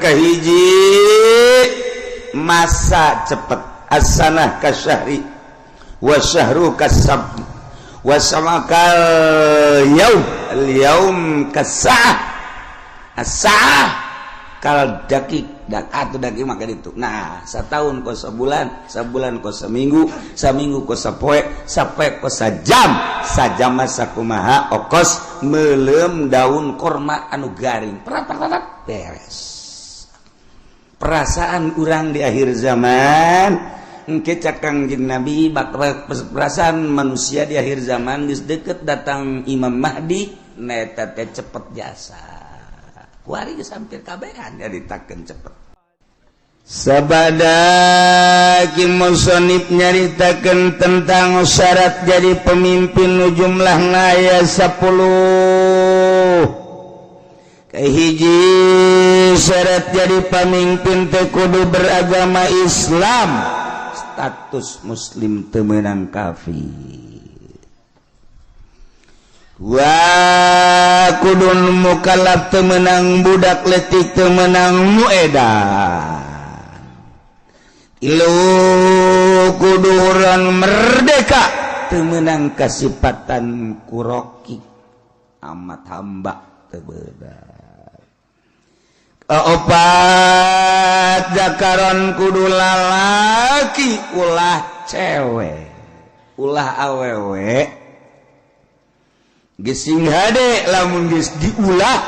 Kahiji, masa cepet. As-sanah kasyahri wa syahru kasab wa samakal yaum, al yaum kasa'ah, as-sa'ah kal dakik dak atau dakik. Maka itu, nah, setahun kos sebulan, sebulan kos seminggu, seminggu kos sapoe, sapoe kos sajam, sajam masa kumaha okos melem daun korma anu garing, perat perat beres. Perasaan urang di akhir zaman engke, cak Kangjeng Nabi, bakal perasaan manusia di akhir zaman geus deket datang Imam Mahdi neta teh cepet jasa. Kuari geus hampir kabehan nyaritakeun cepet. Sabada Ki Musonif nyaritakeun tentang syarat jadi pemimpin nu jumlahna aya 10. Hiji, syarat jadi pemimpin teh kudu beragama Islam, status muslim, teu meunang kafir. Dua, kudu mukallaf, teu meunang budak letik, teu meunang nu edan. Tilu, kudu urang merdeka, teu meunang kasipatan ku rokik, amat hamba teu beunang. Opat, zakaron, kudu lalaki, ulah cewek, ulah awewe. Gesing hade lamun geus diulah,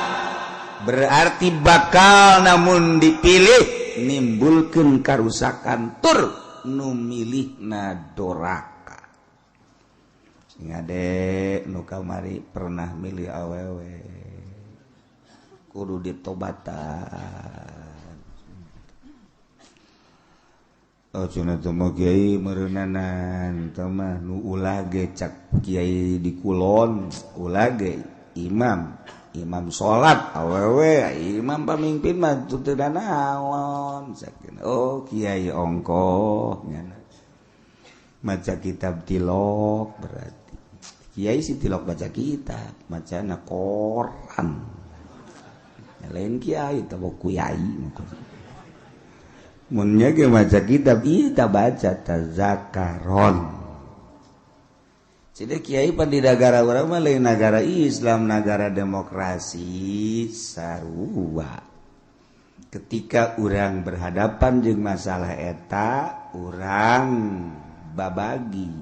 berarti bakal namun dipilih nimbulkeun karusakan tur nu milihna doraka. Sing hade nu kamari pernah milih awewe, kudu ditobatan. Oh, cenah teu mah kiai meureunanan teu mah nu ulah ge, cak kiai di kulon, ulah ge imam imam salat awewe, imam pamimpin mah teu naon. Oh, kiai ongkoh nyana maca kitab tilok, berarti kiai si tilok baca kitab, macana koran. Lain kiai teh, kiai munnya ge maca kitab, iya tak baca tazakaron. Jadi kiai pan di negara urang mah lain negara Islam, negara demokrasi sarua. Ketika urang berhadapan jeung masalah eta, urang babagi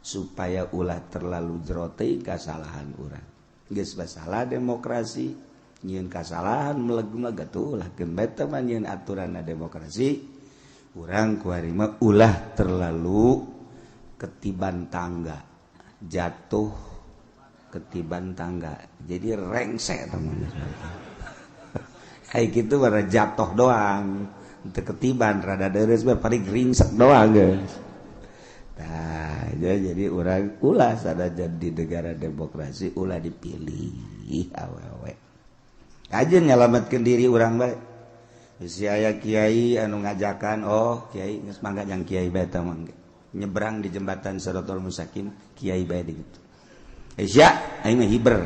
supaya ulah terlalu jero teh kesalahan urang. Geus masalah demokrasi, nyieun kasalahan meleg-meleg atuh ulah keun beta mah nyieun aturan demokrasi. Urang kuari mah ulah terlalu ketiban tangga, jatuh ketiban tangga, jadi rengsek teman. Kayak gitu bara jatuh doang untuk ketiban rada deres, paling ringsek doang, guys. Nah, jadi urang ulah sada jadi negara demokrasi, ulah dipilih awewe aja, nyelamatkan diri urang bae. Si aya kiai anu ngajakan, oh kiai geus mangga yang kiai bae mangga nyebrang di jembatan Siratal Mustaqim, kiai bae gitu. Eh sia, aing mah hiber.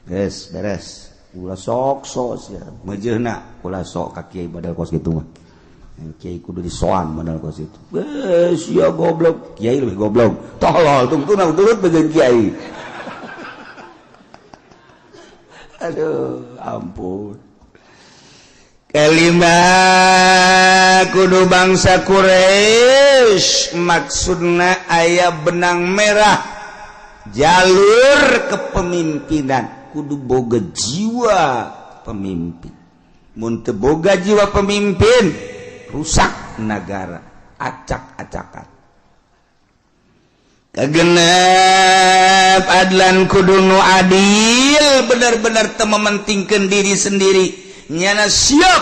Geus beres. Ulah sok sok sia. Meujeuhna ulah sok ka kiai badal kos kitu mah. Kiai kudu disoan modal kos itu. Eh sia goblok, kiai lebih goblok. Tolol tungtuna turut bagian kiai. Aduh, ampun. Kelima, kudu bangsa Quraisy, maksudna aya benang merah jalur kepemimpinan, kudu boga jiwa pemimpin. Mun teu boga jiwa pemimpin, rusak negara, acak-acakan. Kagenep, adlan, kudu nu adil, benar-benar teu mementingkan diri sendiri, nyana siap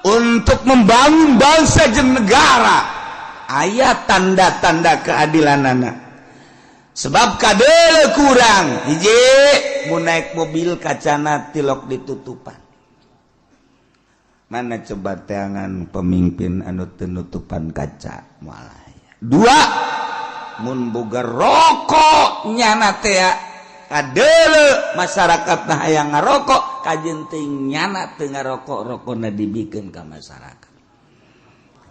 untuk membangun bangsa jeung negara. Aya tanda-tanda keadilan anak, sebab kadele kurang hiji, mun naik mobil kacana tilok ditutupan. Mana coba teangan pemimpin anu teu nutupan kaca? Malah dua, mun boga rokok nyana teh Kadele masyarakat nah hayang ngarokok, kajeun teh nyana teu ngarokok, rokona dibikeun ka masyarakat.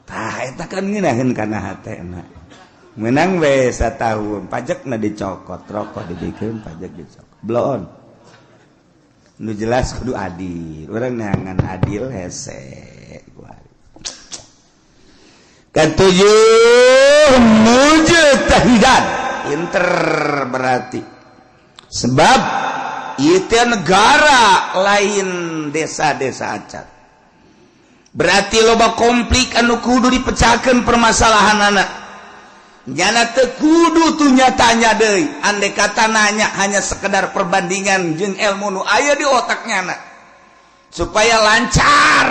Tah, eta kan ngeunaheun kana hatena. Menang we satahun, pajakna dicokot, rokok dibikeun, pajak dicokot. Bloon. Nu jelas kudu adil. Urang neangan adil hese. Ketujuh, mujtahidan. Pinter berarti. Sebab itu negara lain desa-desa acan. Berarti loba konflik anu kudu dipecahkan permasalahan anak. Nyana teu kudu tuh nyatanya deui. Andai kata nanya hanya sekedar perbandingan jeung ilmu nu aya di otaknya anak. Supaya lancar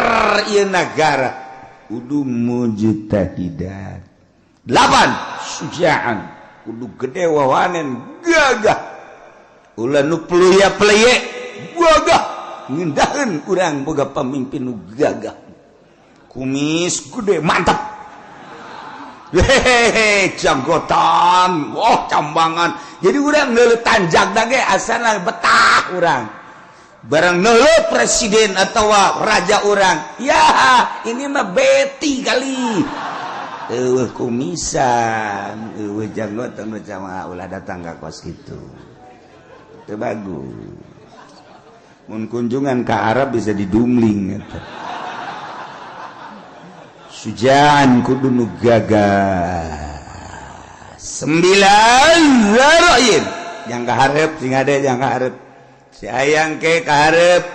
ieu negara. Kudu mujtahidan. Delapan, sujaan. Kudu gede wawanen gagah. Ulah nu peluya peleye gagah. Ngindaheun urang boga pamimpin nu gagah. Kumis gede mantap. Hehehe, janggotan, wah cambangan. Jadi urang ngeuleuh tanjak ge asana betah urang. Barang ngeuleuh presiden atau raja urang, ya ini mah beti kali. Eueuh kumisan, eueuh janggotan, jamaah ulah datang ka kos kitu. Teu bagus. Mun kunjungan ka Arab bisa didumling eta. Sujaan kudu nu gagah. Sembilan, zaroin. Yang kaharep sing ade, yang kaharep. Si ayang ke kaharep.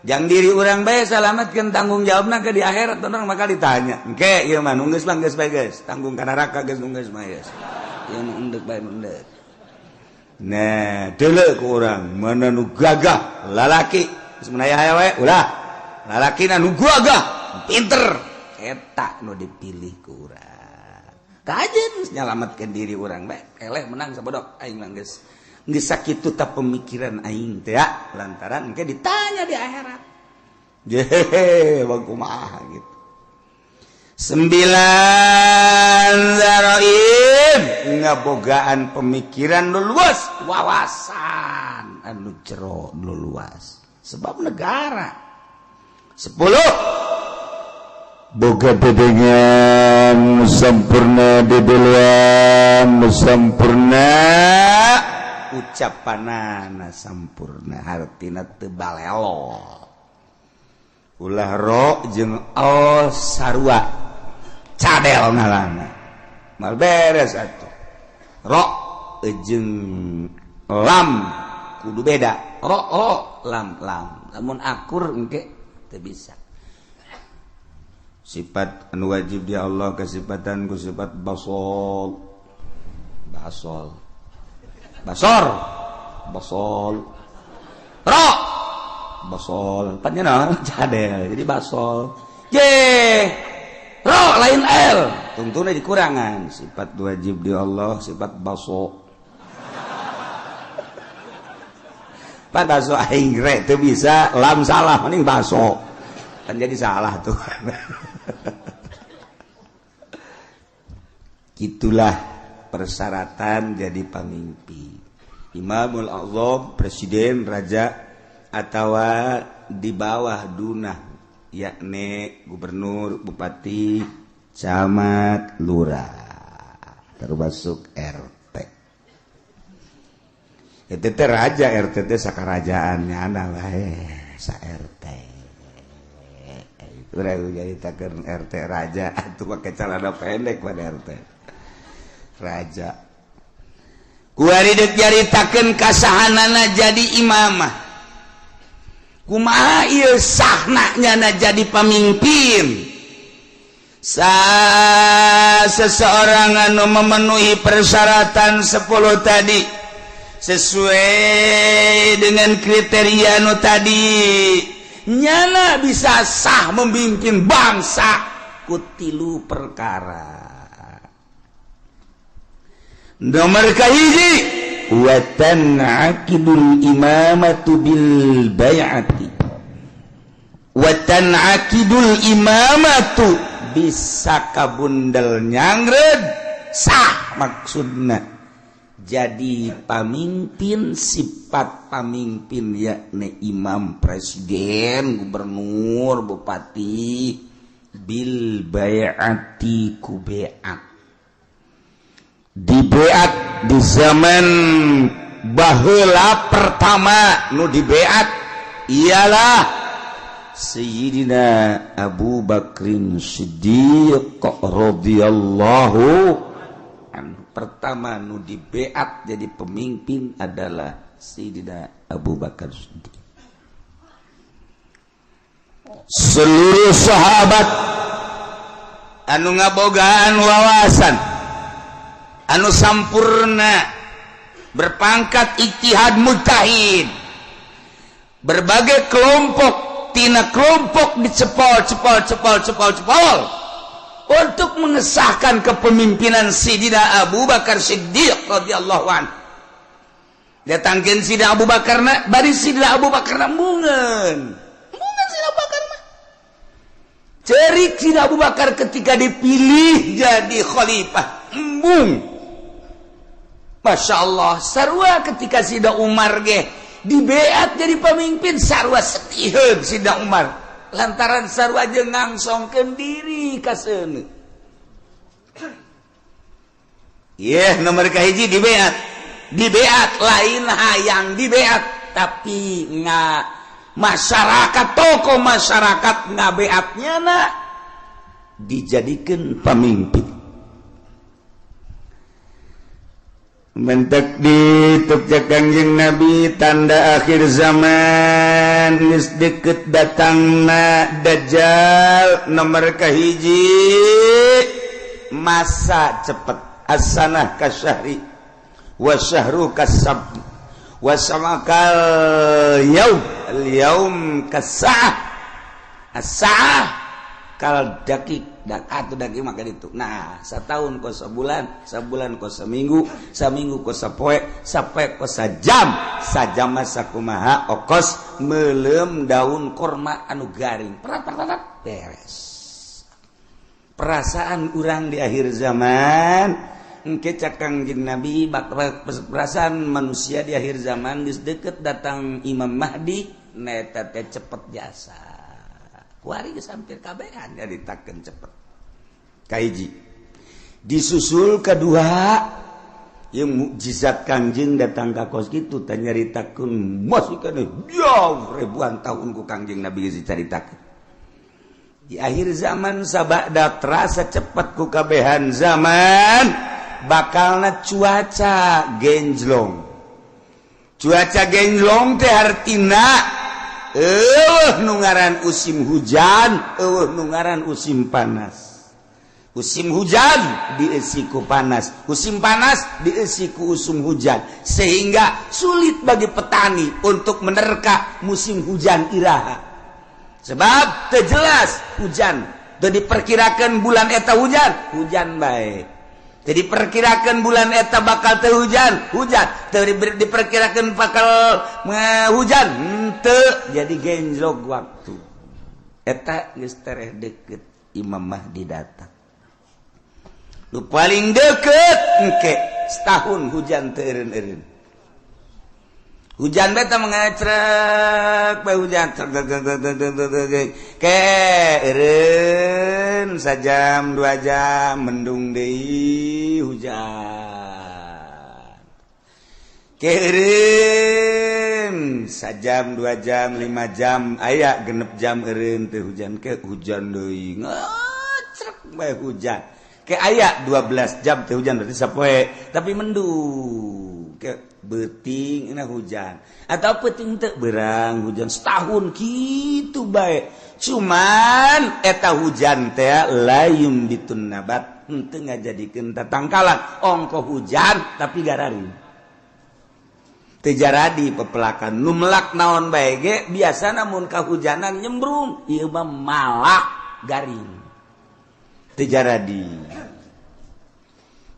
Jang diri urang bae salamatkeun, tanggung jawabna ke di akhirat orang bakal ditanya. Engke ieu mah nu geus mah geus bae geus, tanggung ka neraka geus nu geus mah geus. Ieu nu endek bae endek. Nah, deuleu ku urang mana nu gagah lalaki. Geus menaya aya we ulah. Lalakina nu gagah, pinter. Eta nu dipilih ku urang. Kajeun nyalametkeun diri urang bae. Eleh menang sabodok aing mah geus. Geus sakitu ta pemikiran aing teh ya, lantaran engke ditanya di akhirat. Jehe, bang kumaha gitu. Sembilan, zaroim, ngabogaan pemikiran nu luas, wawasan anu jero nu luas. Sebab negara. 10, boga dedengan sampurna, dedeluan sampurna. Ucapanana sampurna, hartina teu balelo. Ulah ro jeung o sarua, cadel ngalana mal beres atuh. Ro jeung lam kudu beda, ro ro, lam lam. Lamun akur engke teu bisa. Sifat anu wajib di Allah kesifatan ku sifat basol, basol, basor, basol, ro basol. Pan cadel jadi basol. J ro lain L, tungtuna dikurangan. Sifat wajib di Allah sifat baso. Pak baso aing re teu bisa, lam salah, mending baso kan jadi salah tuh. Itulah persyaratan jadi pemimpin. Imamul Azam, presiden, raja, atau di bawah dunah, yakni gubernur, bupati, camat, lurah, termasuk RT. Itu teh raja, RT teh sakarajaannya ana wae sa RT. Itu jadi takeun RT raja atuh pakai celana pendek pada RT. Raja. Kuari deuk nyaritakeun kasahanana jadi imamah. Kumaha ieu sahna nyana jadi pamimpin? Sa seseorang anu memenuhi persyaratan 10 tadi sesuai dengan kriteria nu tadi, nyana bisa sah memimpin bangsa ku tilu perkara. Nomor kahiji, wa tan'aqidul imamatu bil bai'ati. Wa tan'aqidul imamatu bisa kabundel nyangred sah maksudna Jadi pamimpin, sifat pamimpin yakni imam, presiden, gubernur, bupati, bil bai'ati ku beat. Di beat di zaman baheula pertama nu di beat ialah Sayyidina Abu Bakrin Siddiq radhiyallahu anhu. Pertama nu dibeat jadi pemimpin adalah Sayyidina Abu Bakar Siddiq. Seluruh sahabat anu ngabogaan wawasan anu sampurna, berpangkat ijtihad mujtahid, berbagai kelompok tina kelompok dicepol cepol cepol cepol cepol untuk mengesahkan kepemimpinan Sidina Abu Bakar Siddiq radhiyallahu anhu. Datangkeun Sidina Abu Bakar na, bari Sidina Abu Bakar na embungeun. Embungeun Sidina Abu Bakar mah. Cerik Sidina Abu Bakar ketika dipilih jadi khalifah, embung. Masya Allah, sarua ketika Sidina Umar ge dibeat jadi pemimpin, sarua sediheun Sidina Umar lantaran sarua jeung ngangsongkeun diri ka seuneu. Yeh, nomor kahiji dibeat. Dibeat lain hayang dibeat, tapi nga masyarakat, tokoh masyarakat ngabeatnya na dijadikan pemimpin. Mentek di tukja Kangjeng Nabi tanda akhir zaman geus deket datangna Dajjal, nomor kahiji masa cepet, as-sanah kasyahri wa syahru kasab wa samakal yaum al yaum kasa'ah as-sa'ah kal dakik dak atuh dakik maka itu. Nah, setahun kos sebulan, sebulan kos seminggu, seminggu kos sapoe, sapoe kos sajam, sajam mah sakumaha okos meuleum daun korma anu garing, perat perat beres. Perasaan urang di akhir zaman engke cak Kangjeng Nabi, perasaan manusia di akhir zaman geus deket datang Imam Mahdi, neta teh cepet jasa. Kuari geus hampir kabehan nyaritakeun cepet. Kahiji disusul kedua yang mukjizat Kangjeng datang ka kos kitu teh nyaritakeun masih kana jauh ribuan tahun ku Kangjeng Nabi geus dicaritakeun. Di akhir zaman sabada terasa cepet ku kabehan zaman bakalna cuaca genjlong. Cuaca genjlong teh artina eueuh nu ngaran musim hujan, eueuh nu ngaran musim panas. Musim hujan diisi ku panas, musim panas diisi ku usum hujan, sehingga sulit bagi petani untuk menerka musim hujan iraha. Sebab teu jelas hujan, teu diperkirakan bulan eta hujan, hujan bae. Teu diperkirakan bulan eta bakal teu hujan, hujan. Teu diperkirakan bakal hujan, henteu. Jadi genjlok waktu. Eta geus tereh deket Imam Mahdi datang. Nu paling deket engke setahun hujan teu eureun-eureun. Hujan beta mengecrek bae hujan trek trek trek trek trek trek ke eureun sajam 2 jam mendung deui hujan. Ke eureun sajam 2 jam 5 jam aya 6 jam eureun teu hujan, ke hujan deui ngecrek bae hujan. Ke aya 12 jam teu hujan, berarti sapoe tapi mendung. Ke beuting na hujan atau peuting teu berang hujan, setahun gitu bae. Cuman eta hujan teh layum bitun nabat, henteu ngajadikeun tatangkalan, ongko hujan tapi gararing teu jaradi pepelakan. Nu melak naon bae ge biasa, namun kahujanan nyembrung, ieu mah malak garing teu jaradi.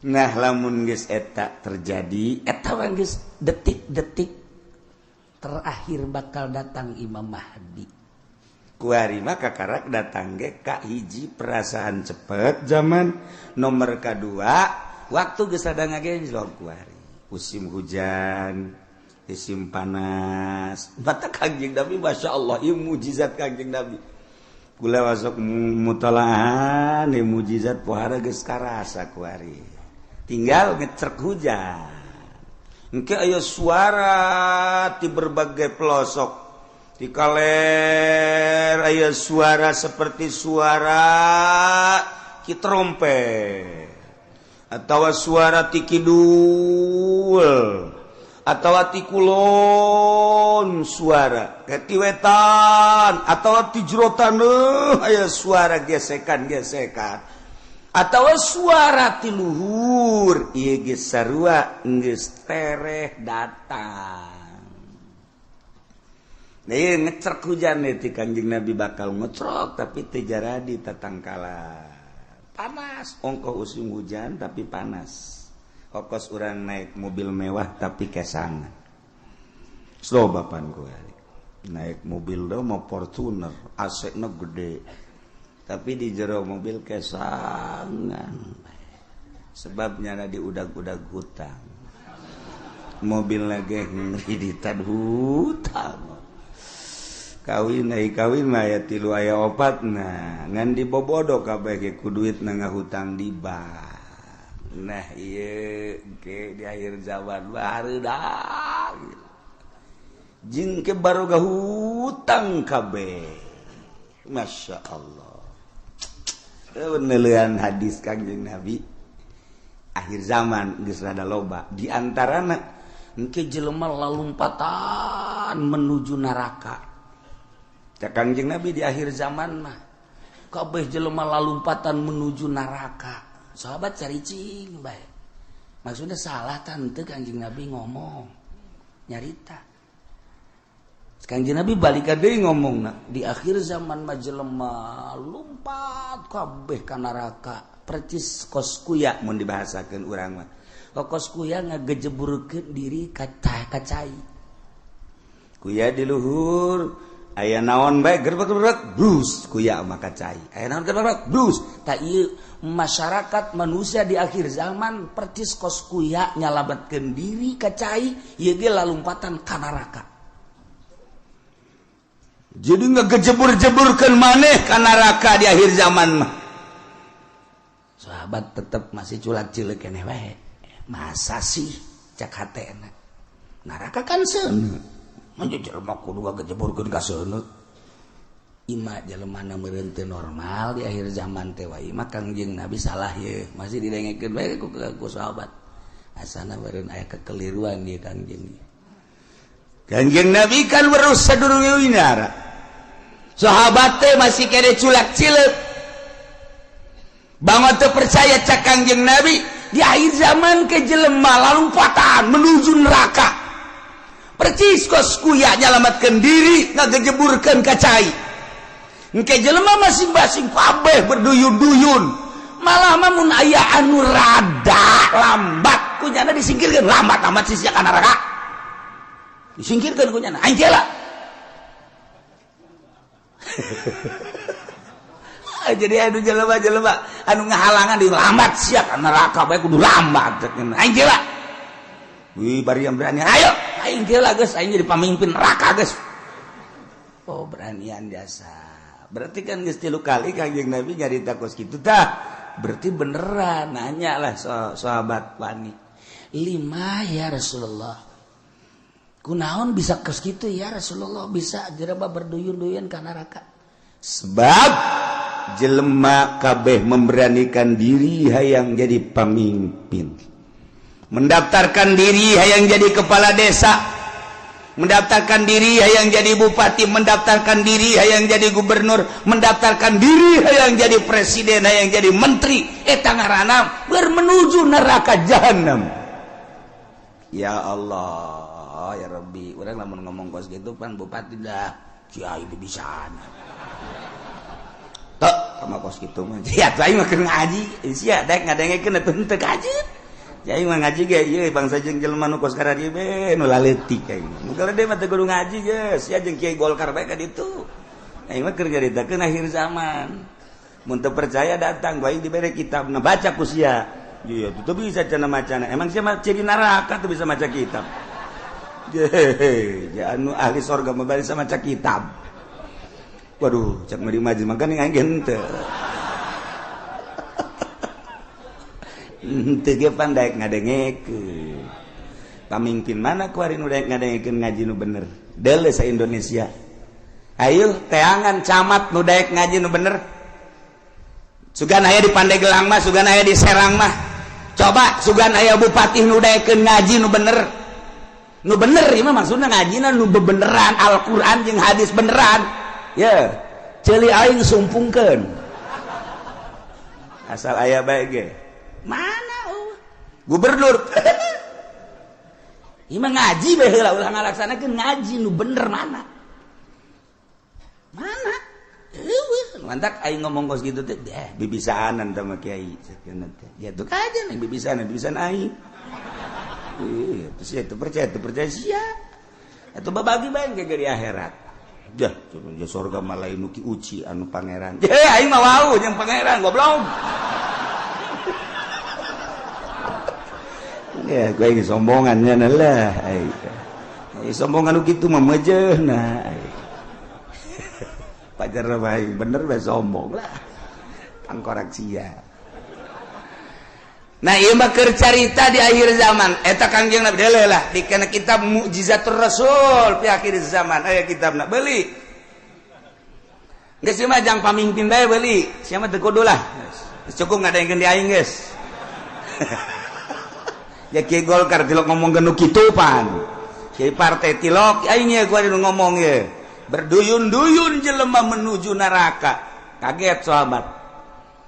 Nah, lamun geus eta terjadi, eta geus detik-detik terakhir bakal datang Imam Mahdi. Kuari mah kakarak datang ge ka hiji perasaan cepet zaman, nomor kedua waktu geus ada ngagenjlok kuari. Musim hujan, musim panas. Mata Kangjeng Nabi, Masya Allah, ieu mujizat Kangjeng Nabi. Kula masuk mutalaah, ieu mujizat pohara geus karasa kuari. Tinggal ngecrek hujan. Engke aya suara di berbagai pelosok. Di kaler aya suara seperti suara ki trompet atau suara ti kidul atau ti kulon, suara ti wetan atau ti jero taneuh aya suara gesekan-gesekan atau suara ti luhur. Ieu geus sarua geus tereh datang. Nah, ngecrek hujan nih ti Kanjeng Nabi bakal ngecrok tapi teu jaradi tatangkala. Panas, ongkoh musim hujan tapi panas. Okos urang naik mobil mewah tapi kesangan. Slow bapan gue. Naik mobil do mau Fortuner, AC na gede. Tapi di jero mobil kesangan. Sebabnya di udag-udag hutang. Mobil lagi ngreditan hutang. Kawin ai kawin mah aya tilu aya opat, nah ngan dibobodo kabeh ge ku duit na ngahutang di bank. Nah ieu ke di akhir zaman barudak jeung ke baroga hutang kabeh. Masya Allah, penelian hadis Kangjeng Nabi akhir zaman geus rada loba di antarana engke jelema lalumpatan menuju neraka. Cak Kangjeng Nabi di akhir zaman mah kabeh jelema lalumpatan menuju neraka. Sahabat caricing bae. Maksudnya salah tante Kangjeng Nabi ngomong nyarita. Kangjeng Nabi balik deui ngomongna di akhir zaman mah jelema lumpat kabeh ka neraka. Percis kos kuya mun dibahasakeun urang mah. Kos kuya ngagejeburkeun diri ka cai. Kuya di luhur aya naon bae gerbek-gerbek brus kuya maka cai. Aya naon gerbek brus. Tak ieu masyarakat manusia di akhir zaman percis kos kuya nyalametkeun diri ka cai, ieu ge lalumpatan ka neraka. Jadi ngegejebur-jeburkeun maneh ka neraka di akhir zaman mah. Sahabat tetep masih culak-cileuk keneh wae. Masa sih cak hatena. Neraka kan seuneu. Manja jelema kudu ngagejeburkeun ka seuneu. Ima jelema na meureun teu normal di akhir zaman teh wae mah Kangjeng Nabi salah ye. Masih didengekeun bae ku sahabat. Asana meureun aya kekeliruan ieu Kangjeng. Kangjeng Nabi kan weruh sadurunge winara. Sahabat teh masih kene culak-cileuk. Bangun teu percaya cak Kangjeng Nabi di akhir zaman ke jelema lalumpatan menuju neraka. Percis kos kuya nyalamatkeun diri ngagejeburkeun ka cai. Engke jelema masing-masing kabeh berduyun-duyun. Malah mah mun aya anu rada lambat kunyana disingkirkeun, lambat amat sih sia ka neraka. Disingkirkeun kunyana, aing lah. Jadi anu jelema-jelema anu ngahalangan di lambat sia ka neraka bae kudu lambat. Aing lah. Wih, bari yang berani, ayo, aing lah geus, aing jadi pamimpin neraka geus. Oh, beranian jasa. Berarti kan geus 3 kali Kangjeng Nabi nyarita kos kitu tah. Berarti beneran nanya lah sahabat wani. Lima ya Rasulullah. Kunaon bisa kos kitu ya Rasulullah, bisa jelema berduyun-duyun ka neraka. Sebab jelema kabeh memberanikan diri hayang jadi pamimpin. Mendaftarkan diri hayang jadi kepala desa, mendaftarkan diri hayang jadi bupati, mendaftarkan diri hayang jadi gubernur, mendaftarkan diri hayang jadi presiden, hayang jadi menteri. Eta ngaranna bermenuju neraka jahanam. Ya Allah, ya Rabbi, urang lamun ngomong kos gitu pan bupati dah kiai bisa. Tok sama kos kitu mah. Ya atuh aing mah keur ngaji, sia daek ngadengekeun atuh henteu kaji. Jadi mah ngaji ge ieu bangsa jeung jelema nu kos kararieu be nu laletik aing. Nu gede mah teu kudu ngaji geus, sia jeung kiai Golkar bae ka ditu. Aing mah keur nyaritakeun akhir zaman. Mun teu percaya datang bae dibere kitabna baca ku sia. Iya, tuh bisa cenah macana. Emang siapa ciri neraka tuh bisa maca kitab. Jehe, anu ahli sorga mah bisa maca kitab. Waduh, cak mari majlis makanya aing henteu. Henteu ge pan daek ngadengekeun. Pamimpin mana kuari nu daek ngadengekeun ngaji nu bener? Deuleu sa Indonesia. Ayo teangan camat nu daek ngaji nu bener. Sugan aya di Pandeglang mah, sugan aya di Serang mah. Coba sugan aya bupati nu daekeun ngaji nu bener. Nu bener ieu mah maksudna ngajina nu bebeneran Al-Qur'an jeung hadis beneran. Ya, ceuli aing sumpungkeun. Asal aya bae ge. Mana eueuh? Gubernur. Ieu mah ngaji bae heula ulah ngalaksanakeun ngaji nu bener mana? Mana? Mantak aing ngomong kos gitu teh, bibisaanan sama kiai sakeuna teh. Ya tuh kajian nih bibisaanan, bibisaan aing. Iya, terus ya itu percaya sia. Atuh babagi bae ke di akhirat. Jah, cuman surga mah lain nu ki uci anu pangeran. Ye, aing mah wau jeung pangeran goblok. Ya, gue ini sombongannya lah. Aing. Sombongan nu kitu mah mejeuna. Pajar baik bener bae sombong lah tangkorak sia. Nah ieu mah keur carita di akhir zaman eta Kangjeng Nabi deuleu lah di kana kitab Mukjizatur Rasul fi akhir zaman aya kitabna beuli. Geus mah jang pamimpin bae beuli, sia mah teu kudu lah. Geus cukup ngadengkeun di aing geus. Ya kiai Golkar tilok ngomong nu kitu pan. Kiai partai tilok aing ye gua ngomong ye. Berduyun-duyun jelema menuju neraka. Kaget sahabat.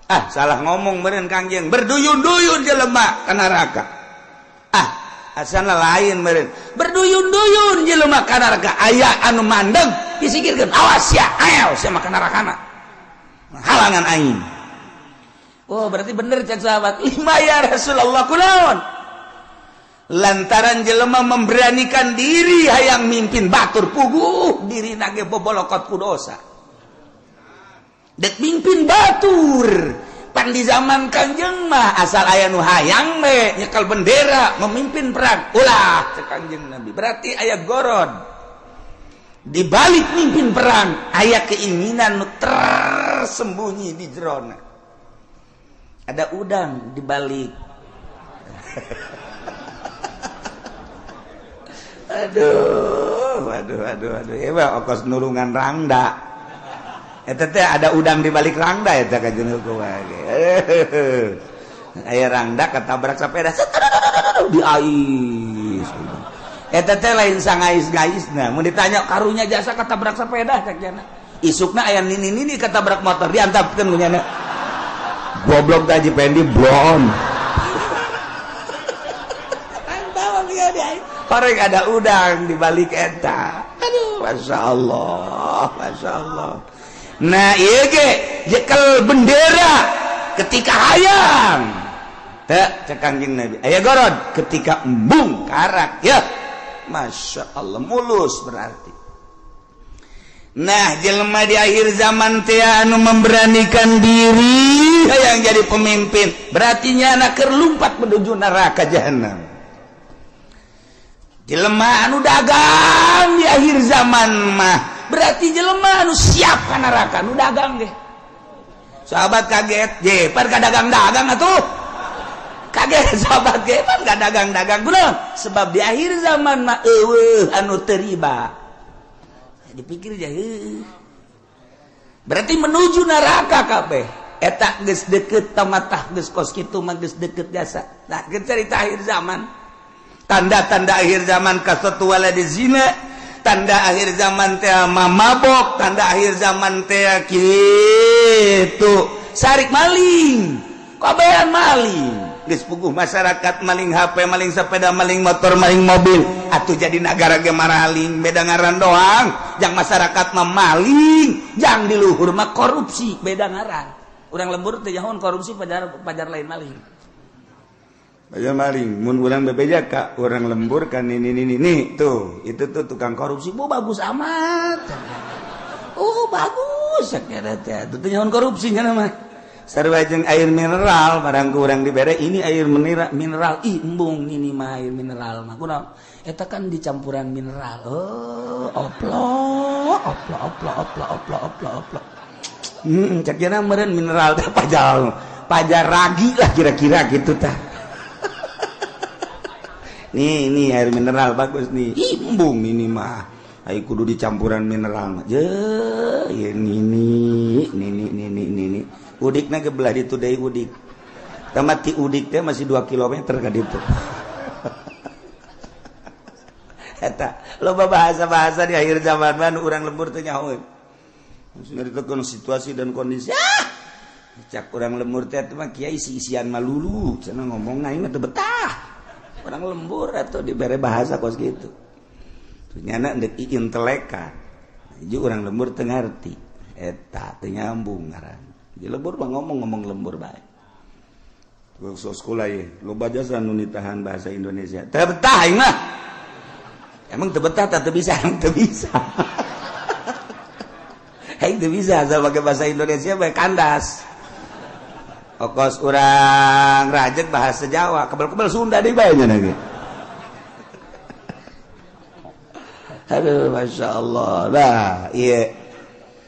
Ah, salah ngomong meureun Kangjeng. Berduyun-duyun jelema ka neraka. Ah, asana lain meureun. Berduyun-duyun jelema ka neraka. Aya anu mandeg disikirkeun. Awas ya, ayo sia mah ka nerakana. Halangan aing. Oh, berarti bener cek sahabat. Lima ya Rasulullah kunaon? Lantaran jelema memberanikan diri hayang mimpin batur puguh diri nage bobolokot ku dosa. Dek mimpin batur. Pan di zaman Kangjeng mah asal aya nu hayang we nyekel bendera memimpin perang. Ulah cek Kangjeng Nabi. Berarti aya gorod. Di balik mimpin perang aya keinginan nu tersembunyi di jerona. Ada udang di balik. Aduh, aduh, aduh, aduh. Ya, okos nurungan rangda. Eta teh ada udang di balik rangda eta ka jeung kumaha ge. Aya rangda ketabrak sepeda di ais. Eta teh lain sangais-gaisna. Mun ditanya karunya jasa ketabrak sepeda cek cenah. Isukna aya nini-nini ketabrak motor diantapkeun ku nyana. Goblok teh Haji Pendi blon. Korek ada udang di balik eta. Aduh, masya Allah, masya Allah. Nah, ieu ge jekel bendera ketika hayang. Teu cek Kangjeng Nabi. Aya gorod ketika embung karak ya. Masya Allah mulus berarti. Nah, jelema di akhir zaman teh anu memberanikan diri hayang jadi pemimpin, berarti nyana keur lumpat menuju neraka jahanam. Jelema anu dagang di akhir zaman mah berarti jelema anu siap ka neraka nu dagang ge. Sahabat kaget, je pan ka dagang-dagang atuh. Kaget sahabat ge pan ka dagang-dagang kunaon? Sebab di akhir zaman mah eueuh anu teu riba. Dipikir aja heuh. Berarti menuju neraka kabeh. Eta geus deukeut tamatah geus kos kitu mah geus deukeut jasa. Nah, geus carita akhir zaman. Tanda-tanda akhir zaman kasatu waladi zina, tanda akhir zaman teh mamabok, tanda akhir zaman teh kitu sarik maling, kabehan maling. Geus puguh masyarakat maling HP, maling sepeda, maling motor, maling mobil. Atuh jadi nagara ge maraling, beda ngaran doang. Jang masyarakat mah maling, jang di luhur mah korupsi, beda ngaran. Urang lembur teh jahon korupsi pajar lain maling. Aja maling, mun urang bebeja ka urang lembur kan ini ini tuh, itu tuh tukang korupsi, bu bagus amat. Oh bagus, sakira teh, itu teh nyaon korupsinya mah. Sarua jeung air mineral, barang ku urang dibere ini air mineral, ih embung ini mah air mineral mah. Kunaon? Eta kan dicampuran mineral. Oh, oplo, oplo, oplo, oplo, oplo, oplo, oplo. Cek kira meureun mineral teh pajal, pajar ragi lah kira-kira gitu tah. Nih, ini air mineral bagus nih. Ih, embung ini mah. Ayo kudu dicampuran mineral mah. Je, ini ini ini ini ini. Udikna ge belah ditu deui udik. Tamat ti udik teh masih 2 km ka ditu. Eta loba bahasa-bahasa di akhir zaman mah urang lembur teh nyaho. Nyaritakeun situasi dan kondisi. Ah! Cak urang lembur teh mah kiai isi-isian malulu, cenah ngomong aing mah teu betah. Urang lembur atuh dibere bahasa kos kitu. Nyana ndek intelekan. Jadi urang lembur teu ngarti. Eta teu nyambung ngaran. Di lembur mah ngomong-ngomong lembur bae. Terus sekolah ye, loba jasa nu nitahan bahasa Indonesia. Teu betah aing mah. Emang teu betah teu bisa, emang teu bisa. Aing teu bisa asal pakai bahasa Indonesia bae kandas. Okos urang rajek bahasa Jawa, kebel-kebel Sunda deui bae nya ge. Aduh, Masya Allah. Nah, iya.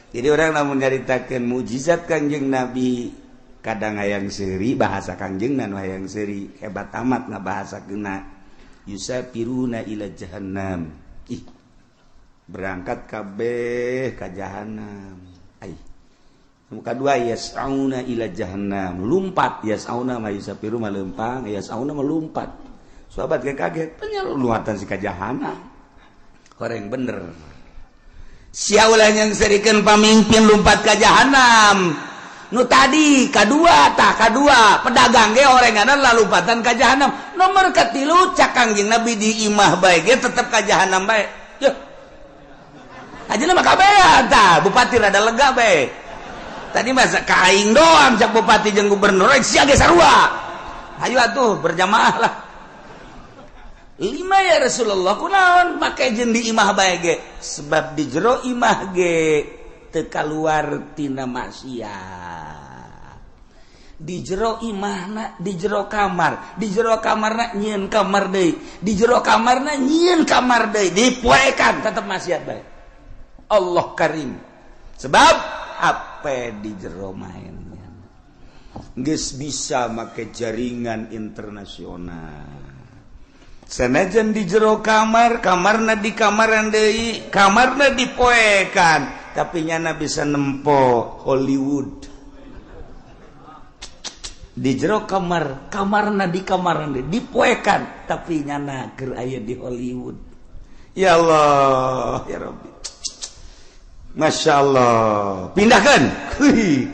Jadi orang namun nyaritakan mujizat Kangjeng Nabi, kadang hayang seuri bahasa Kangjeng dan hayang seuri hebat amat ngabahasa kena yusafiruna ila jahannam. Ih, berangkat kabeh ka jahannam. Ai. Muka dua yas'auna ila jahannam. Lumpat yas'auna ma yusafiru ma lempang, yas'auna ma lumpat. Sahabat kaget, penyeluatan si ka jahannam. Koreng bener. Siaulah yang serikeun pamimpin lumpat ka jahanam. Nu tadi kadua tah kadua pedagang ge orenganan lalumpatan ka jahanam. Nomor katilu cak Kangjeng Nabi di imah bae ge tetep ka jahanam bae. Yeuh. Ajeuna mah kabehan tah bupati rada lega bae. Tadi masa ka aing doang cak bupati jeung gubernur rek sia ge sarua. Hayu atuh berjamaah lah. Lima ya Rasulullah kunaon make jeung di imah bae ge sebab di jero imah ge teu kaluar tina maksiat. Di jero imahna di jero kamar, di jero kamarna nyieun kamar deui, di jero kamarna nyieun kamar deui, dipoekan tetep maksiat bae. Allah Karim. Sebab apa di jero mainnya geus bisa make jaringan internasional. Sanajan di jero kamar, kamarna di kamaran deui, kamarna dipoekan, tapi nyana bisa nempo Hollywood. Di jero kamar, kamarna di kamaran deui, dipoekan, tapi nyana keur aya di Hollywood. Ya Allah, ya Rabbi. Masya Allah. Pindahkan.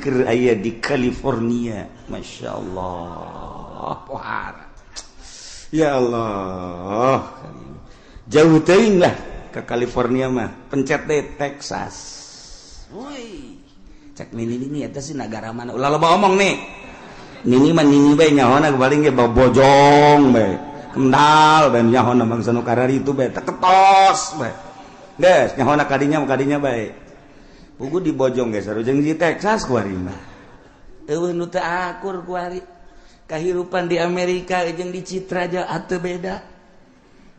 Keur aya di California. Masya Allah. Pohara. Ya Allah, jauh teuing lah ke California mah, pencet deh Texas. Woi, cek nini nini eta sih negara mana? Ulah loba omong nih. Nini mah nini bae nyahona paling ge bojong bae. Kendal bae nyahona bangsa nu karari itu bae teketos bae. Geus nyahona kadinya kadinya bae. Pugu di bojong ge sarua jeung di Texas kuari mah. Eueuh nu teu akur kuari. Kahirupan di Amerika jeung di Citra aja ateu beda.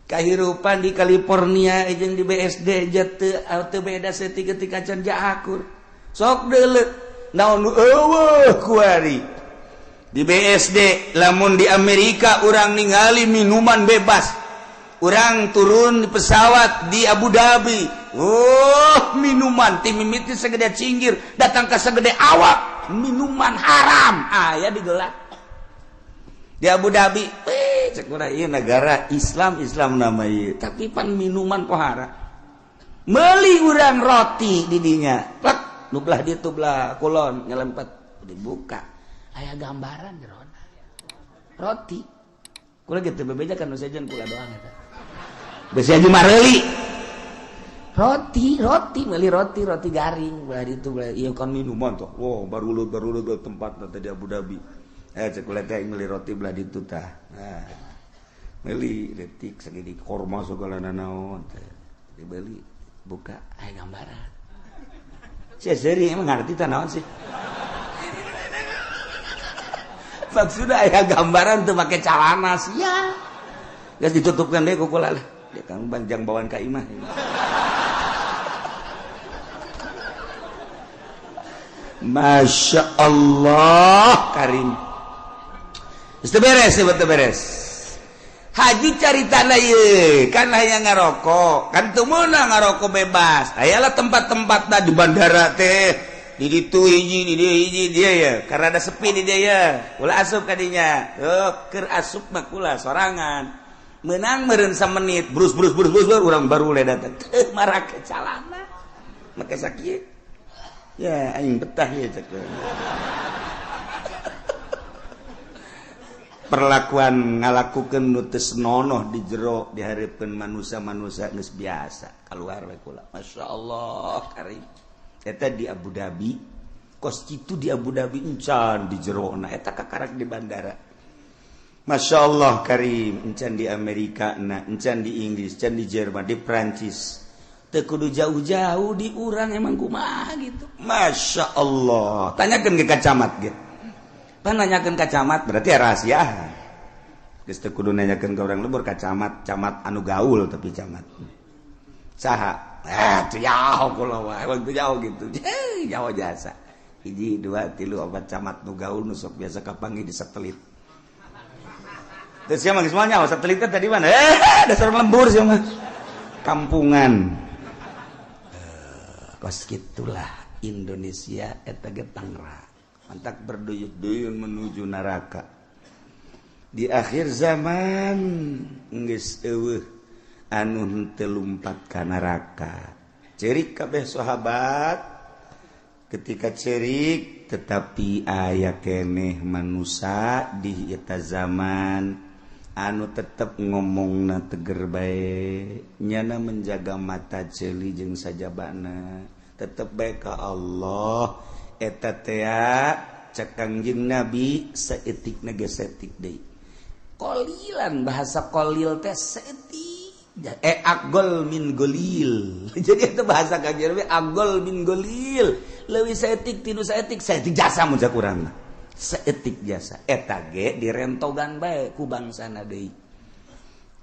Kahirupan di California jeung di BSD aja teu beda saeutik ketika can akur. Sok deuleu naon nu eueuh kuari. Di BSD lamun di Amerika urang ningali minuman bebas. Urang turun di pesawat di Abu Dhabi. Oh, minuman ti mimiti segede cinggir datang ka segede awak, minuman haram aya digelar. Di Abu Dhabi, cek urang ieu negara Islam Islam nama ieu, tapi pan minuman pohara. Meuli urang roti di dinya, plek, nu belah ditu belah kulon nyelempet dibuka. Aya gambaran jerona. Roti. Kula gitu bebeja kan nu sejen kula doang eta. Besi aja mareuli. Roti, roti, meuli roti, roti garing belah ditu belah ieu kan minuman tuh. Wow, baru tempat tadi Abu Dhabi. Cek kula teh meuli roti belah ditu tah. Nah, meuli detik segini korma segala nanaon teh. Dibeli, buka aya gambaran. Sia seuri emang ngarti tah naon sih? Maksudnya aya gambaran tuh make calana sia. Geus ditutupkan deh ku kula lah. Dia kan banjang bawaan ka imah. Masya Allah Karim. Geus beres, betul beres. Haji cari tanah ye, kan hanya ngarokok, kan teu meunang ngarokok bebas. Ayalah tempat-tempat di bandara teh, di ditu hiji, di dieu hiji dia ya, karena ada sepi di dia ya. Ulah asup kadinya. Oh, keur asup mah kula sorangan. Menang meureun samenit, brus brus brus brus urang baru le datang. Teu marake calana. Make sakieu. Ya aing betah ya cek. Perlakuan ngalakukeun nu teu senonoh di jero dihareupeun manusia-manusia geus biasa keluar we kula. Masya Allah karim. Eta di Abu Dhabi, kos kitu di Abu Dhabi encan di jerona eta kakarak di bandara. Masya Allah karim, encan di Amerika na, encan di Inggris, encan di Jerman, di Prancis. Teu kudu jauh-jauh di urang emang kumaha gitu. Masya Allah. Tanyakeun ke camat ge. Pan nanyakeun ka camat berarti ya rahasia. Geus teu kudu nanyakeun ka urang lembur ka camat, camat anu gaul tapi camat. Saha? Teu jauh kula wae, emang teu jauh gitu. Jauh jasa. 1 2 3 4 camat nu gaul nu sok biasa kapanggih di satelit. Terus sia mah geus moal nyaho satelit teh tadi mana? Dasar lembur sia mah. Kampungan. Kos kitulah Indonesia eta ge Tangerang. Mantak berduyun-duyun menuju neraka. Di akhir zaman geus eueuh anu henteu lumpat ka neraka. Cerik kabeh sahabat ketika cerik tetapi aya keneh manusia di eta zaman anu tetep ngomongna teger bae, nyana menjaga mata ceuli jeung sajabana, tetep bae ka Allah. Eta tea cek Kangjeng Nabi saeutik ge saeutik deui. Qolilan bahasa qolil teh saeutik. Agol min golil. Jadi itu bahasa Kangjeng Nabi agol min golil. Leuwih saeutik tinu saeutik, saeutik jasa mun cak urang mah. Saeutik jasa. Eta ge direntogan bae ku bangsana deui.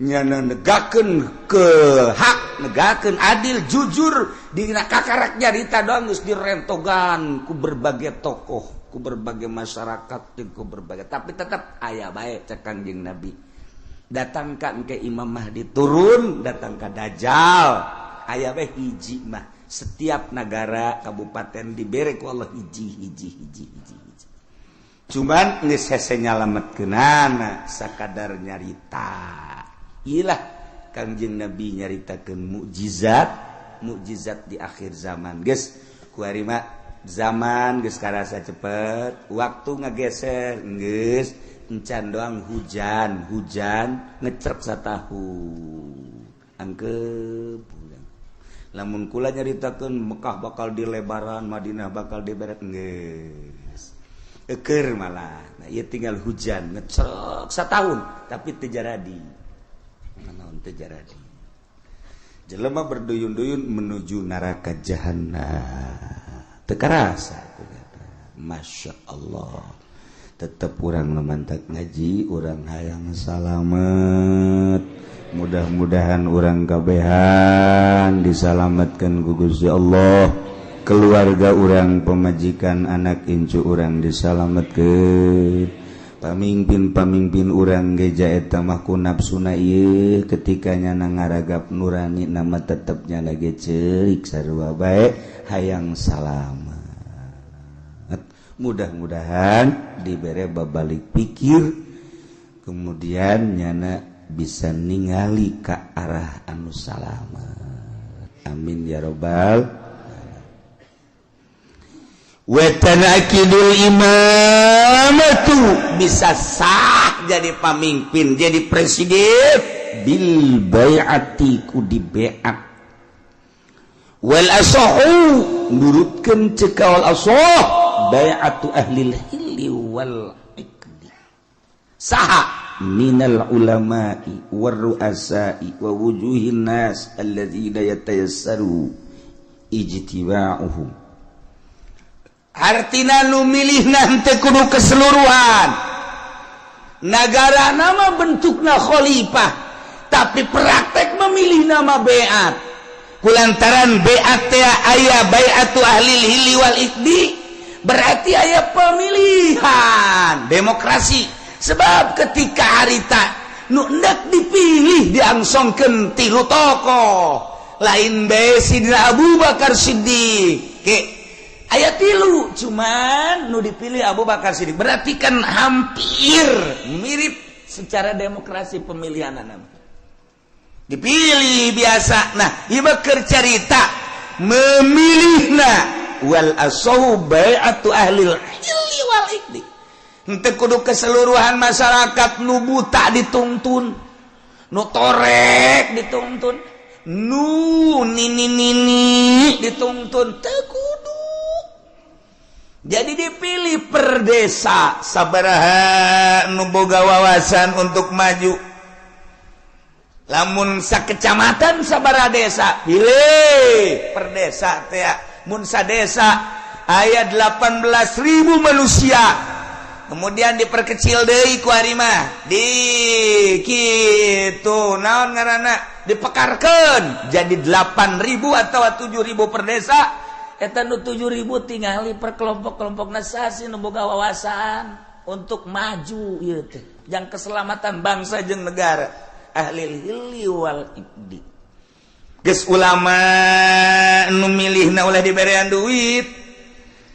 Nyana negakeun ke hak, negakeun adil, jujur dina kakarak nyarita doang geus direntogan ku berbagai tokoh, ku berbagai masyarakat, ku berbagai, tapi tetap aya bae cek Kangjeng Nabi. Datangkan ke Imam Mahdi turun, datang ke Dajjal, aya bae hiji mah. Setiap negara kabupaten dibere ku Allah hiji hiji hiji hiji hiji. Cuman geus hese nyalametkeunana sakadar nyarita. Ilah Kangjeng Nabi nyaritakeun mukjizat, mukjizat di akhir zaman. Geus kuari mah zaman geus karasa cepet, waktu ngageser geus encan doang hujan, hujan ngecerp satahun. Angkep urang. Lamun kula nyaritakeun Mekah bakal dilebaran, Madinah bakal diberet geus. Eukeur malah. Nah, ieu tinggal hujan ngecerp satahun tapi teu jaradi. Naon teu jaradi. Jelema berduyun-duyun menuju neraka jahanam. Teu karasa Masya Allah. Tetep urang mantak ngaji, urang hayang salamet. Mudah-mudahan urang kabehan disalametkeun ku Gusti Allah. Keluarga urang, pemajikan, anak incu urang disalametkeun. Pamimpin-pamimpin urang geja eta mah ku nafsuna ieu ketika nyana ngaragap nurani nama tetep nyana ge ceurik sarua bae hayang salamet. Mudah-mudahan dibere babalik pikir kemudian nyana bisa ningali ka arah anu salamet. Amin ya robbal. Wetanakidul imamatu bisa sah jadi pamimpin, jadi presiden bil bai'ati ku di bai'at wal asahu nurutkeun ceuk wal asah bai'atu ahlil hilli wal iqdi saha minal ulama'i war ru'asa'i wa wujuhin nas alladzina yatayassaru ijtiba'uhum. Artina nu milih nanti kudu keseluruhan. Negara nama bentukna khalifah, tapi praktek memilih nama baiat. Kulantaran baiat teh aya baiatu ahli hilli wal iqdi, berarti aya pemilihan demokrasi. Sebab ketika harita nu endek dipilih, diangsongkeun tilu tokoh, lain bae Sidina Abu Bakar Siddiq ke, aya tilu, cuman nu dipilih Abu Bakar Siddiq. Berarti kan hampir mirip secara demokrasi pemilihan anak dipilih biasa. Nah, ieu keur carita memilihna, wal asahu bai'atu ahli hilli wal iqdi. Henteu kudu keseluruhan masyarakat. Nu buta dituntun, nu torek dituntun, nu nini nini dituntun, teu kudu. Jadi dipilih per desa sabaraha nu boga wawasan untuk maju. Lamun sakecamatan sabaraha desa, pilih per desa teh. Mun sadesa aya 18.000 manusia, kemudian diperkecil deui ku ari mah di kitu, naon ngaranna, dipekarkeun jadi 8000 atau 7000 per desa. Eta nu 7000 tingali per kelompok-kelompok nasasi nu boga wawasan untuk maju ieu teh jang keselamatan bangsa jeung negara, ahli hilli wal iqdi. Geus ulama nu milihna ulah diberean duit,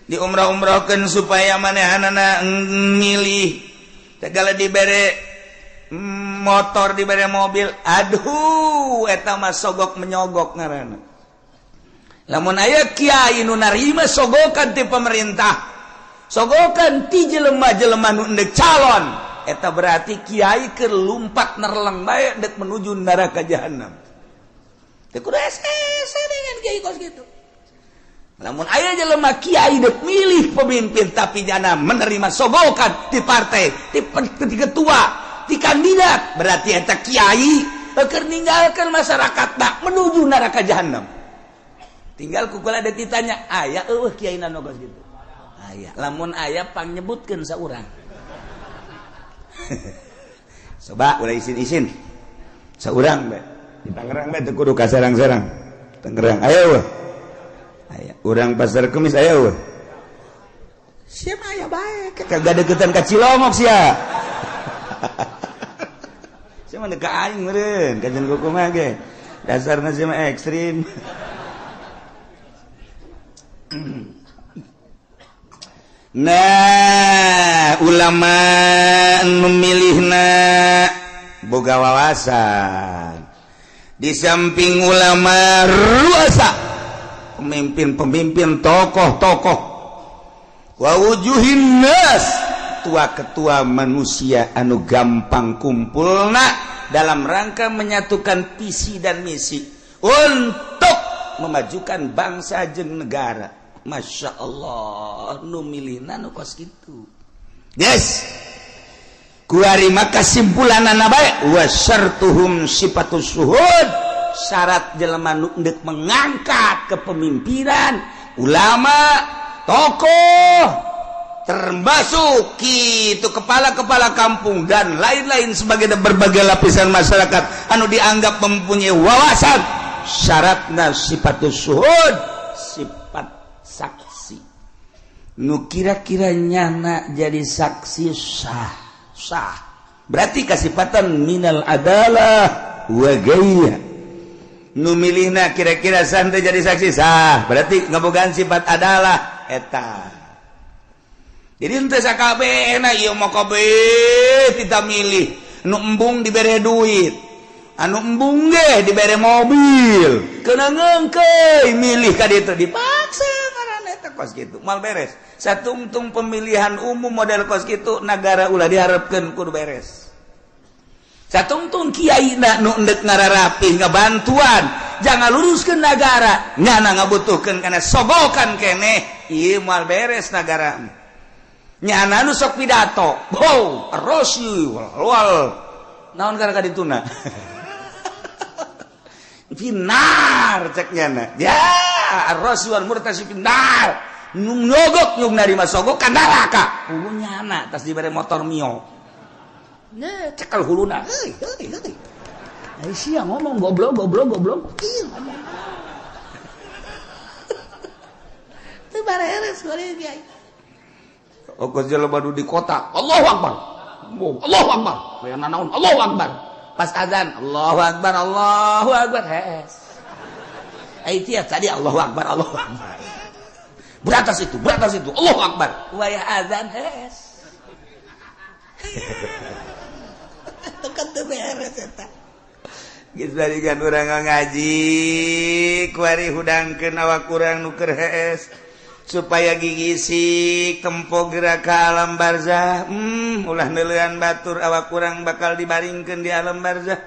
diumrah-umrahkeun supaya manehanana milih. Segala dibere motor, dibere mobil, aduh, eta mah sogok menyogok ngaranna. Lamun aya kiai nu narima sogokan ti pemerintah, sogokan ti jelema-jelema nu endek calon, eta berarti kiai keur lumpat nerleng bae dek menuju neraka jahanam. Teu kudu hese dengan kiai kos gitu. Lamun aya jelema kiai dek milih pemimpin, tapi jana menerima sogokan di partai, di ketua, di kandidat, berarti eta kiai keur ninggalkeun masyarakat tak menuju neraka jahanam. Tinggal kukula ada ditanya, aya eueuh kiai nu kos gitu? Aya. Lamun aya, pangnyebutkeun saurang. Coba ulah isin-isin, saurang bae di Tangerang bae, teu kudu ka Serang-Serang. Tangerang aya eueuh? Aya. Urang Pasar Kemis aya eueuh? Siapa aya bae, kagak deketan ka Cilongok sia. Sia mah ka aing meureun, kajian kumaha ge. Dasarna sia mah ekstrim. Nah, ulama memilihna boga wawasan. Di samping ulama ruasa, pemimpin-pemimpin, tokoh-tokoh, wa wujuhin nas, ketua-ketua manusia anu gampang kumpulna dalam rangka menyatukan visi dan misi untuk memajukan bangsa jeung negara. Masya Allah, nu milihna nu kos kitu. Yes, kuari maka kesimpulanana bae, wa syartuhum sifatus syuhud. Syarat jelema nu endek mengangkat kepemimpinan, ulama, tokoh, termasuk itu kepala-kepala kampung dan lain-lain sebagai berbagai lapisan masyarakat anu dianggap mempunyai wawasan, syaratna sifatus syuhud, sifat saksi. Nu kira-kira nyana jadi saksi sah, sah berarti kasifatan minal adalah wa gaya. Nu milihna kira-kira santai jadi saksi sah, berarti ngabogaan sifat adalah eta. Jadi henteu sakabehna ieu mah, kabeh kita milih. Nu embung dibere duit, anu embung ge dibere mobil, kena ngengkeuy milih ka ditu, dipaksa ngaranna. Eta kos kitu moal beres. Satungtung pemilihan umum model kos kitu, negara ulah diharapkeun kudu beres. Satungtung kiai na nu endek ngararapih ngabantuan jangan luruskeun negara, nyana ngabutuhkeun kana sogokan keneh, ieu moal beres negara. Nyana nu sok pidato, wow, rosi wal naon kana kadituna, finnar cek nyana ya, arrasi wal murtasi finnar. Nyogok, nyog narima sogok ka neraka. Puguh nyana tas dibere motor Mio. Nya cekal huluna. Heuy heuy heuy. Ai sia ngomong goblok goblok goblok. Ieu ngomong. Teu bareres goreng kiai. Okos jelema nu di kota, Allahu Akbar. Allahu Akbar. Aya nanaon Allahu Akbar. Pas azan Allahu Akbar, Allahu Akbar. Hees. Ai tia tadi Allahu Akbar, Allahu Akbar. Beratas itu, Allahu Akbar. Wayah azan hees. Tekan teu beres eta. Geus barikan urang ngaji, kuari hudangkeun awak urang nu keur hees supaya gigisik tempo gerak ka alam barzah. Ulah neuleuan batur awak urang bakal dibaringkeun di alam barzah.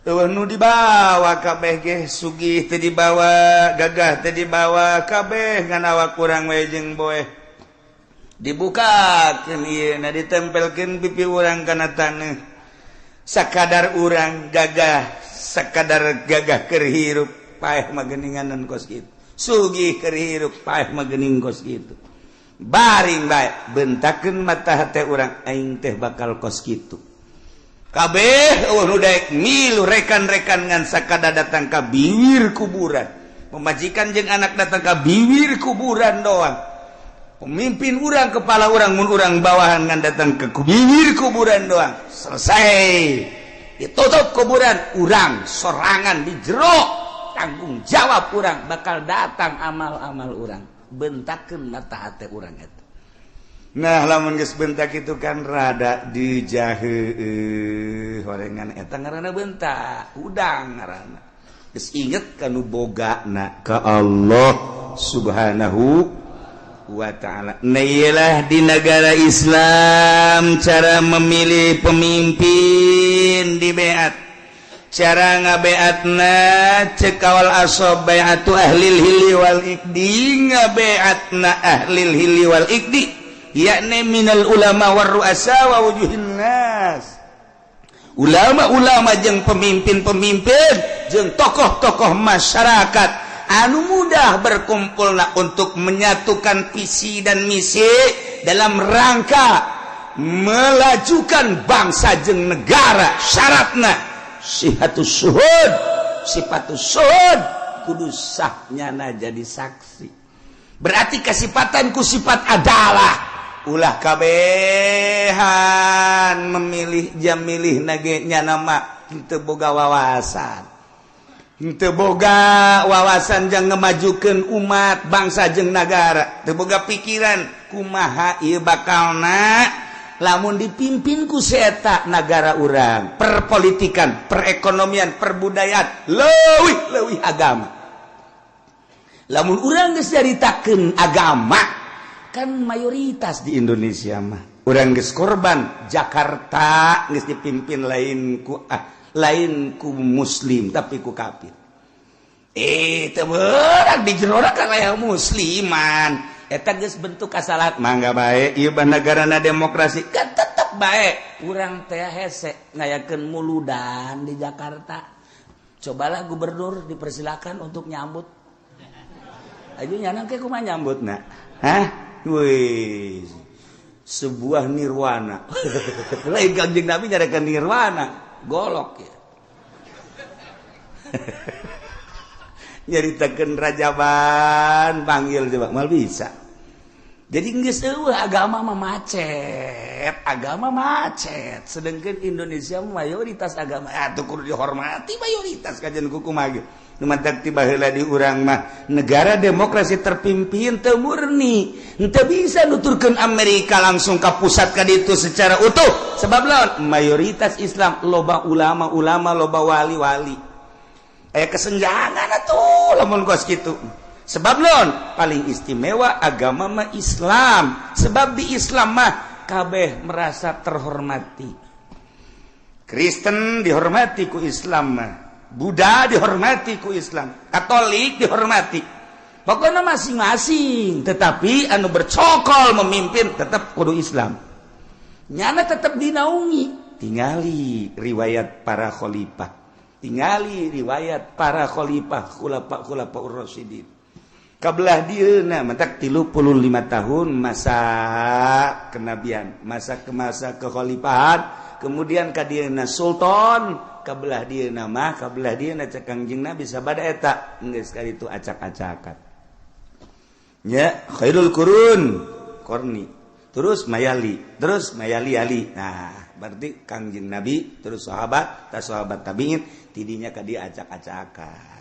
Eueuh nu dibawa kabeh ge sugih teu dibawa, gagah teu dibawa, kabeh ngan awak urang we jeung boeh. Dibukakeun ieu na ditempelkeun pipi urang kana taneuh. Sakadar urang gagah, sakadar gagah keur hirup paeh mah geuninganan kos kitu. Sugih keur hirup paeh mah geuning kos kitu. Baring bae bentakeun mata hate urang aing teh bakal kos kitu. Kabeh eueuh nu daek milu rekan-rekan ngan sakadar datang ka biwir kuburan. Pemajikan jeung anak datang ka biwir kuburan doang. Pemimpin urang, kepala urang, mun urang bawahan ngan datang ke bibir kuburan doang. Selesai. Ditutup kuburan, urang sorangan di jero. Tanggung jawab urang bakal datang amal-amal urang. Bentakeun mata hate urang eta. Nah, lamun geus bentak itu kan rada dijaheueuh horengan eta ngaranna bentak, udang ngaranna. Geus inget kanu bogana ka Allah Subhanahu wa ta'ala. Nah, iyalah di negara Islam cara memilih pemimpin di beat, cara ngabeatna cek kawal asob bai'atu ahlil hilli wal iqdi, ngabeatna ahlil hilli wal iqdi yakni minal ulama war ru'asa wa wujuhin nas, ulama-ulama jeung pemimpin-pemimpin jeung tokoh-tokoh masyarakat anu mudah berkumpulna untuk menyatukan visi dan misi dalam rangka melajukan bangsa jeung negara. Syaratna sihatus syuhud, sifatus syuhud, kudu sahnyana jadi saksi. Berarti kasipatan ku sifat adalah ulah kabehan memilih jam milih nage nyana mah teu boga wawasan, teu boga wawasan jang ngemajukeun umat bangsa jeung nagara, teu boga pikiran kumaha ieu bakalna lamun dipimpin ku seta nagara urang, perpolitikan, perekonomian, perbudayaan, leuwih-leuwih agama. Lamun urang geus nyaritakeun agama kan mayoritas di Indonesia mah urang geus korban Jakarta geus dipimpin lain ku lain ku muslim tapi ku kafir. Teu beurang di jero kan aya musliman eta geus bentuk kasalahan mangga bae ieu mah negarana demokrasi kan tetep bae urang teh hese ngayakeun muludan di Jakarta. Cobalah gubernur dipersilakan untuk nyambut. Ayo nyana ke kumaha nyambutna? Hah? Wih, sebuah nirwana. Lain Kangjeng Nabi nyarekan nirwana, golok ya. Nyaritakeun rajaban panggil coba mal bisa. Jadi geus eueuh agama mah macet, agama macet. Sedangkan Indonesia mayoritas agama atuh kudu dihormati mayoritas kajian kumaha ge. Nu mantak ti baheula di urang mah negara demokrasi terpimpin teu murni, teu bisa nuturkeun Amerika langsung ka pusat ka ditu secara utuh. Sebab lawan mayoritas Islam loba ulama-ulama, loba wali-wali. Aya kesenjangan atuh lamun kos kitu. Sebab lawan paling istimewa agama mah Islam. Sebab di Islam mah kabeh merasa terhormati. Kristen dihormati ku Islam mah, Buddha dihormati ku Islam, Katolik dihormati. Pokoknya masing-masing, tetapi anu bercokol memimpin tetap kudu Islam. Nyana tetap dinaungi. Tingali riwayat para khalifah, tingali riwayat para khalifah, khulafa-khulafa ur-rasyidin. Kabelah dieuna matak 35 tahun masa kenabian, masa ke masa kekhalifahan, kemudian ka dieuna sultan, kabelah dieuna mah, kabelah dieuna cek Kangjeng Nabi sabada eta geus kali itu acak-acakan. Nya khairul qurun qarni, terus mayali, terus mayali ali. Nah, berarti Kangjeng Nabi terus sahabat, tas sahabat tabiin, tidinya ka dia acak-acakan.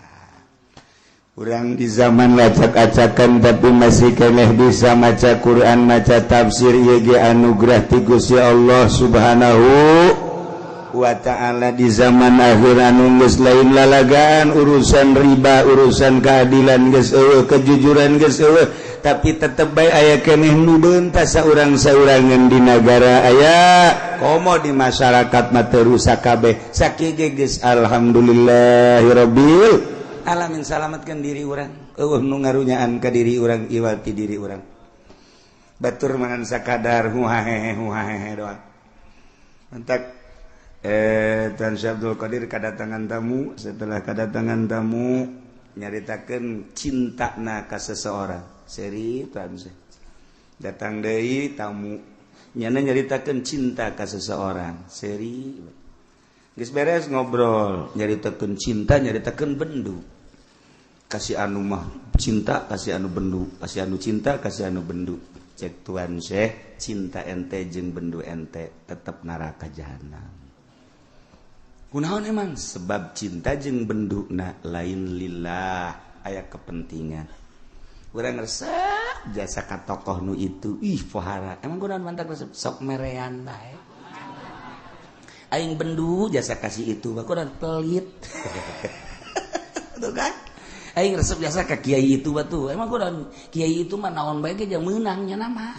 Urang di zaman acak-acakan, tapi masih keneh bisa maca Quran, maca tafsir, ieu ge anugerah ti Gusti Allah Subhanahu wa Ta'ala. Di zaman akhir anu geus lain lalagaan, urusan riba, urusan keadilan geus euweuh, kejujuran geus euweuh, tapi tetep bae aya keneh nu beuntas saurang-saurangan di nagara, aya komo di masyarakat mah teu rusak kabeh. Sakieu ge geus alhamdulillahirabbil alamin, salamatkan diri urang, euweuh nu ngarunyaan ka diri urang iwal ti diri urang. Batur mangan sakadar huhahehe huhahehe doang. Entak Tuan Syekh Abdul Qadir kedatangan tamu. Setelah kedatangan tamu, nyaritakeun cintana ka seseorang. Seri Tuan Syekh datang deui tamu, nyana nyaritakeun cinta ka seseorang. Seri geus beres ngobrol, nyaritakeun cinta, nyaritakeun bendu. Kasih anu mah cinta, kasih anu bendu, kasih anu cinta, kasih anu bendu. Cek Tuan Syekh, cinta ente jeung bendu ente tetep neraka jahanam. Kunaon emang? Sebab cinta jeung bendu na lain lillah, aya kepentingan. Urang resep jasa ka tokoh nu itu, ih pohara. Emang kunaon mantak resep? Sok merean bae. Aing bendu jasa kasih itu, kunaon? Pelit. Tuh kan? Aing resep jasa ka kiai itu batu. Emang kunaon? Kiai itu mah naon bae ge jeung meunang nya nama.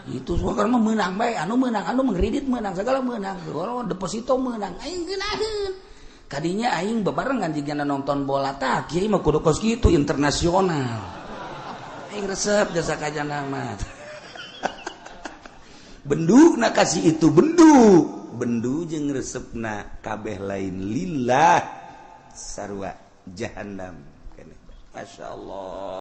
Itu semua mah meunang bae, anu meunang, anu mengkredit meunang, segala meunang. Orang deposito meunang. Aing geunaheun. Kadinya aing bebarengan jigana nonton bola, tah kiai mah kudu kos kitu internasional. Aing resep jasa ka jana mah. Bendu na kasih itu bendu. Bendu jeung resepna kabeh lain lillah, sarua jahanam. Masya Allah.